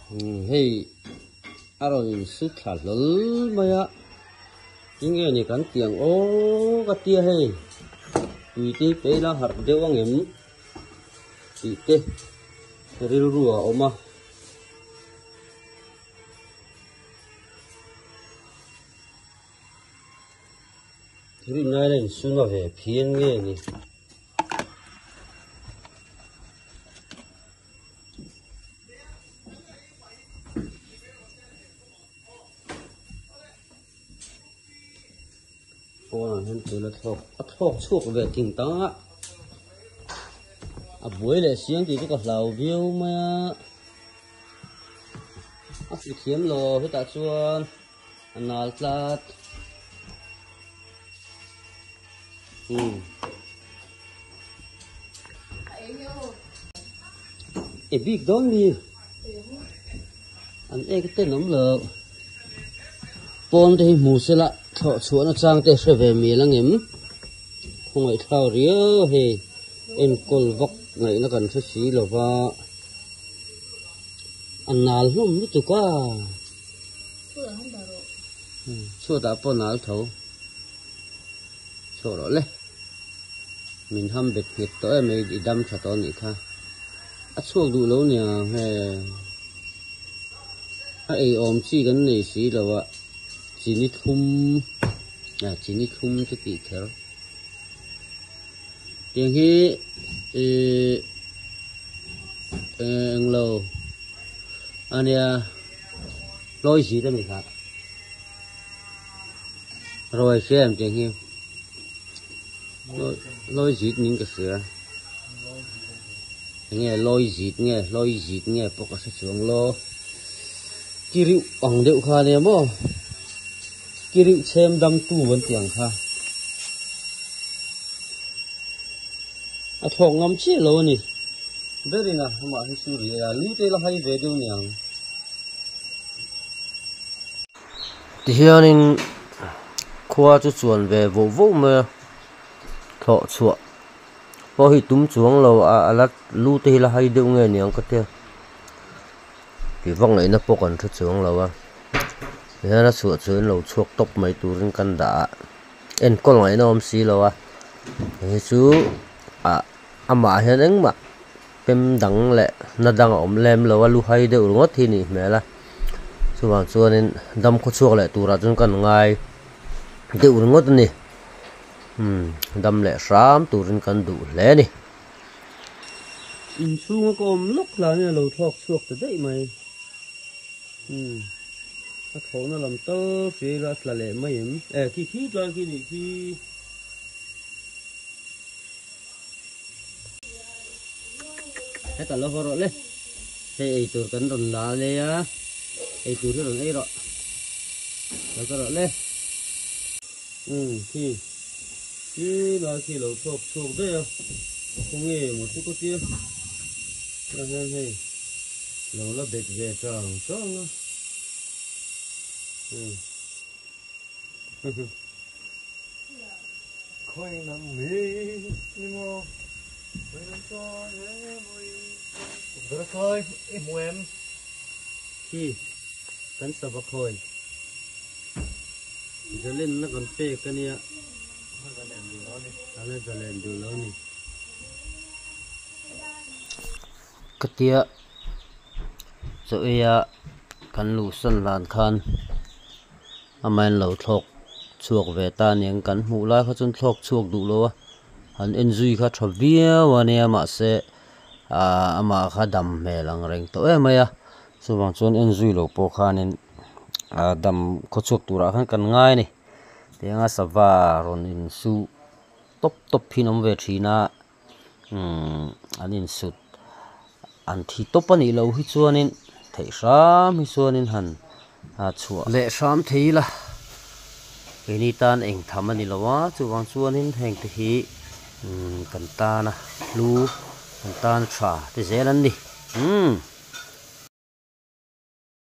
Hei a rawn insu thla hlawl mai a, tinge ni kan tih ang aw ka tia hei tui te pe ila harh deuh ang em tih te rilru a awm a. Rinai la insuna ve phian nge ni. Pawnah hian tui la thlawk a thlawk chhuak ve ting tang a a buai leh siang tih chu ka hlau viau mai a a hmu thiam lo hetah chuan a nal tlat umm e bik dawn mi an ek ten awm lo pawn te hi hmu sela thlawh chhuahna chang te hre ve mial angem khawngaih thlau riau hei enkawl vak ngaihna kan hre si lova a nal hlawm lutuk a. Chhuatah pawh nal tho chhuah rawh le min ham bet nghet tawh em mai i dam tha tawh anih kha a chhuak duh lo nia he a ei awm chi kan nei si lo a chini thlum ah chini thlum te tih kher tiang hi ihh englo ania. Hlawi zit a ni kha. Rawi hria em tih hi. Hlawi zit niin ka hria. Enge hlawi zit nge hlawi zit nge pawh ka hre chuang lo. Kiriuh ang deuh kha ania maw. Kiriuh chhem dam tu an tih ang kha. A thlawk ngam chiah lo a ni. Berin a amah hi chu ri a lu te la hai ve deuh niang. Tihianin khua chu chuan ve voh voh mai a thlawh chhuah pawh hi tum chuang lo a a la lu te hi la hai deuh nge niang ka tia tih vak ngaihna pawh kan hre chuang lo a tihian a chhuah chuan lo chhuak tawp mai turin kan dah a enkawl ngaihna awm si lo a hei chu ah amah hian engmah. Pem dang leh na dang a awm lem lo a, lu hai deuh ringawt hi a nih hmel a, chuvang chuanin dam khaw chhuak leh turah chuan kan ngai deuh ringawt a ni, umm dam leh hram turin kan duh hle a ni. Inchhunga ka awm lawk hlanin a lo thlawk chhuak ta daih mai, umm a thlawhna lam tal hria ila a tla leh mai em, e khi khi tlai khi nih khi. Heta lo haw rawh le hei eitur kan rawn la lei a eitur hi rawn ei rawh lo ka rawh le umm khi khi lai khi lo chhuak chhuak daih a khawnge maw chu ka tia tah hian hei lo la bet ve chang chang a umm. Khi kan sava khawi zalenna kan pek a nia ala zalen duh lo a ni. Ka tia chaw eia kan luhsan hlan khan. Amahin lo thlawk chhuak ve ta aniang kan hmuh lai kha chuan thlawk chhuak duh lo a han en zui kha tha viau a nia mahse ahh amah kha dam hmel ang reng tawh em mai a chuvang chuan en zui loh pawh khanin ahh dam khaw chhuak turah khan kan ngai a ni tianga sava rawn insu tawp tawp hi an awm ve thin a umm an insut an thi tawp a nih loh hi chuanin theih hram hi chuanin han chhuah leh hram thei ila keini tan eng tham a ni lo a chuvang chuanin heng te hi umm kan tana hlu kan tan tha te zel an ni umm.